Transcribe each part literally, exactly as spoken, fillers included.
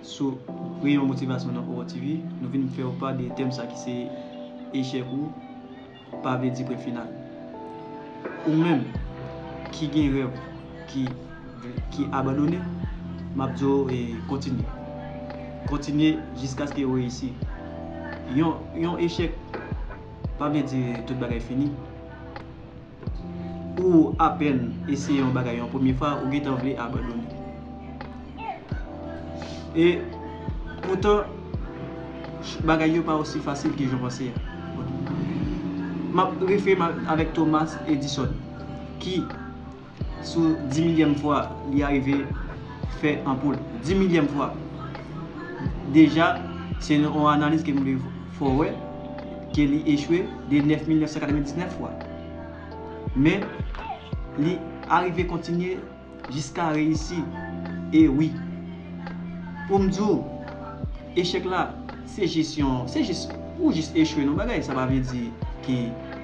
Sou Reyon Motivasyon nan Oro T V, nou vin fè w pa de tèm sa ki se echèk ou pa vle di pwen final. Ou menm ki gen rèv ki, ki abandone, m ap di w, e, kontinye. Kontinye jiskaske w reyisi. Yon, yon echèk pa vle di tout bagay fini. Ou apèn eseye yon bagay yon premye fwa, ou gentan vle abandone. E poutan, bagay yo pa osi fasil ke jan w panse a. M ap refere m avèk Thomas Edison, ki, sou di milyèm fwa, li arive fè anpoul. Di milyèm fwa. Deja, se yon analiz ke m vle fè w wè, ke li echwe de nèf mil nèf san katrevendiznèf fwa. Men, li arive kontinye jiska reyisi. E wi, pou m di w, echèk la, se jis yon, se jis, ou jis echwe nan bagay, sa pa vle di ke,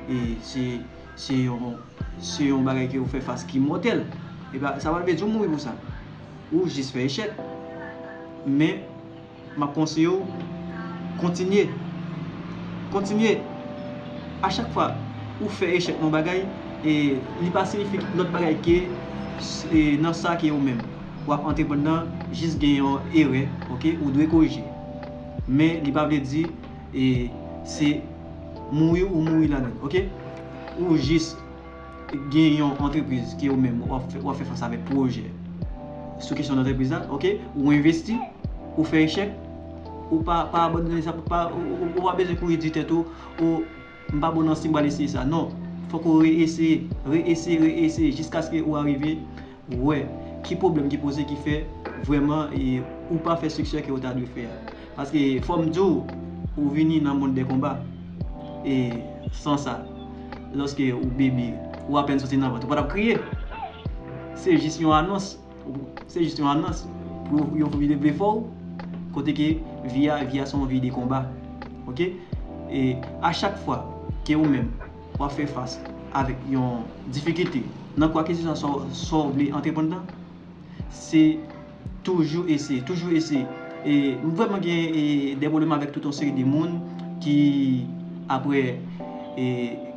e, se, se yon, se yon bagay ke ou fè fas ki mòtèl. E pa, sa pa vle di ou mouri pou sa. Ou jis fè echèk. Men, m ap konseye w, kontinye. Kontinye. A chak fwa ou fè echèk nan bagay, e li pa siyifi lòt bagay ke, e, nan sa ke ou menm w ap antreprann nan, jis gen yon erè, oke, ou dwe korije. Men li pa vle di, e, se mouri ou mouri ladan, oke? Ou jis gen yon antrepriz ke ou menm w ap fè, w ap fè fas avèk pwojè sou kesyon antrepriz la, oke? Ou envesti, ou fè echèk, ou pa, pa abandone sa, pa, ou, ou, ou pa bezwen kouri di tèt ou, ou, m pa bon nan sa, m pral eseye sa. Non, fòk ou reeseye, reeseye, reeseye, jiskaske ou arive wè ki pwoblèm ki poze ki fè vrèman, e, ou pa fè siksè ke ou ta dwe fè a. Paske fò m di w, ou vini nan mond dè konba. E san sa, lòske ou bebe, ou apèn soti nan vant, ou pa t ap kriye. Se jis yon anons. Se jis yon anons pou yo vle, vle fè w. Kote ke vi a, vi a se yon vi de konba. Oke? E a chak fwa ke ou menm w ap fè fas avèk yon difikilte nan kwa ke se swa sa w, sa w vle antreprann nan, se toujou eseye, toujou eseye. E m vrèman gen, e, de pwoblèm avèk tout yon seri de moun ki, apre, e,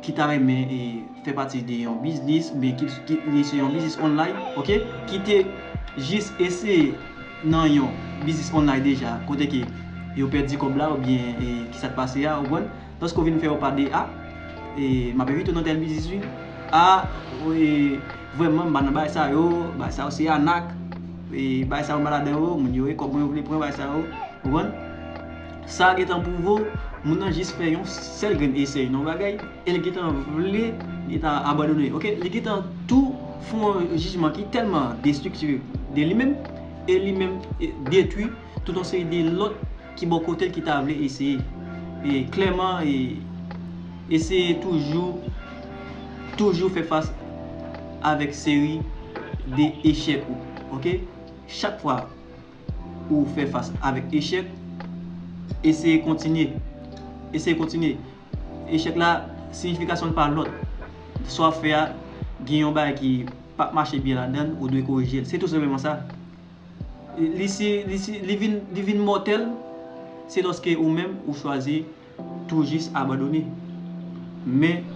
ki ta renmen, e, fè pati de yon biznis, oubyen ki, ki li se yon biznis online, oke? Ki te jis eseye nan yon biznis online deja, kote ke yo pèdi kòb la, oubyen, e, ki sa k pase a, ou konprann? Lòske w vin fè yo pa de, a, e, m ap envite w nan tèl biznis, wi. A, e, vrèman, m pa nan bagay sa yo, bagay sa yo se anak, e, bagay sa yo m pa ladan yo, moun yo e kòb mwen yo vle pran, bagay sa yo, ou konprann? Sa gentan pwouve w, moun nan jis fè yon sèl grenn esèy nan yon bagay, e l gentan vle, gentan abandone. Oke? Li gentan tou fè yon jijman ki tèlman destriktif de li menm, e li menm, e, detwi tout yon seri de lòt ki bò kote l ki ta vle eseye. E klèman, e, eseye toujou, toujou fè fas avèk seri de echèk ou. Oke? Chak fwa ou fè fas avèk echèk, eseye kontinye. Eseye kontinye. Echèk la, siyifikasyon l pa lòt. Sa w ap fè a, gen yon bagay ki p ap mache byen ladan l, ou dwe korije l. Se tou senpleman sa. Li si, li si, li vin, li vin mòtèl, se lòske ou menm ou chwazi tou jis abandone. Men,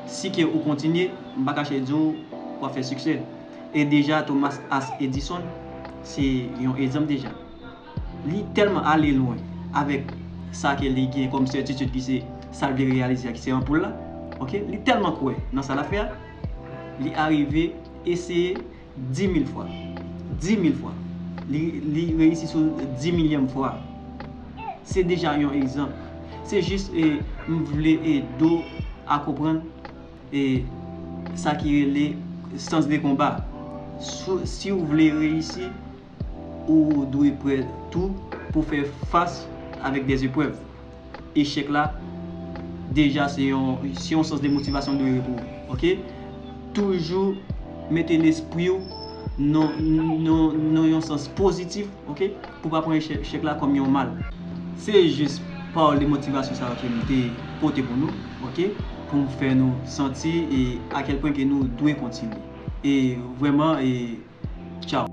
si ke ou kontinye, m pa kache di w, w ap fè siksè. E deja, Thomas Edison, se yon egzanp deja. Li tèlman ale lwen avèk sa ke li gen kòm sètitid ki se sa l vle reyalize a, ki se anpoul la. Oke? Li tèlman kwè nan sa l ap fè a, li arive eseye di mil fwa. Di mil fwa. Li, li reyisi sou di milyèm fwa. Se deja yon egzanp. Se jis, e, m vle ede w a konprann, e, sa ki rele sans de konba. Si, si w vle reyisi, ou dwe prè tou pou fè fas avèk de eprèv. Echèk la, deja se yon, se yon sous de motivasyon l dwe ye pou ou. Oke? Toujou mete lespri w nan, nan, nan yon sans pozitif, oke? Pou pa pran echèk, echèk la kòm yon mal. Se jis pawòl de motivasyon sa yo ke m te pote pou nou, oke? Pou m fè nou santi e a kèl pwen ke nou dwe kontinye. E vrèman, e tchaw.